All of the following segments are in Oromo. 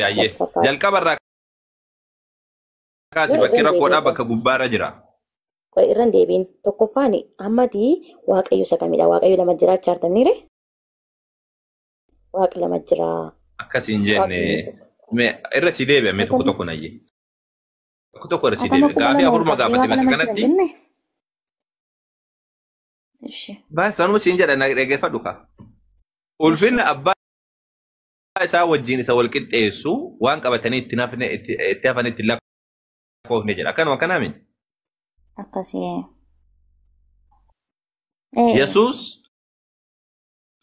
Ayyee. Natti fakkaata. Jalqaba irraa kaasi Yoo bakki irra hin rakkoodhaa deebiin bakka gubbaarra jira. Qoy irra hin deebiin. Tokkoffaan ammati Waaqayyo isa kamidha? Waaqayyo lama jiraachaa jirtaniire? Waaqa lama jira. Akkas hin jenne. Waaqayyo tokko. Mee irra si deebi'a mee tokko Atama tokko nayyee. Tokko tokko irra si atama deebi'a. kuma Gaafii lama ol afuruma qabdee gaafate waaqa bakka lama jira kanatti. hin jenne? Ishi. Baay'ee sanuma siin jedha na dhaggeeffadhu kaa. Ishi. Ulfinna abbaa isaa wajjin isa wal qixxeessu waan qabatanii itti nafne itti hafan itti lakkoofne jedha. Akkanuma akkanaa miti. Akkasii. Ee. Yesuus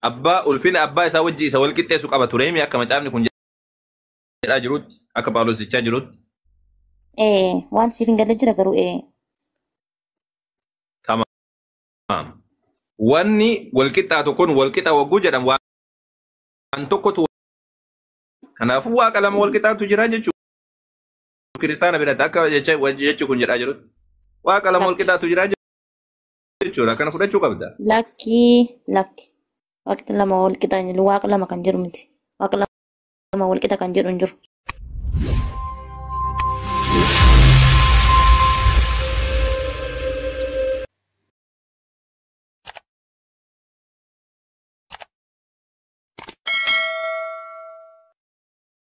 abbaa ulfina abbaa isaa wajjin isa wal qixxeessu qaba tureemi akka macaafni kun jedhaa jirutti akka Phaawulos jechaa jirutti. Ee waan siif hin galle jira garuu ee. Tamaam. Wanni wal qixxaatu kun wal qixa wagguu jedhamu waan tokkotu kanaafuu waaqa lama wal qixxaatu jira jechuudha. Kiristaana biratti akka jecha jechi kun jedhaa jirutti waaqa lama wal Lakki. qixxaatu jira jechuudha. Kana fudhachuu qabda. Lakki lakki. Waaqni lama wal qixa waaqa lama kan jedhu miti. Waaqa lama wal qixa kan jedhu hin jiru.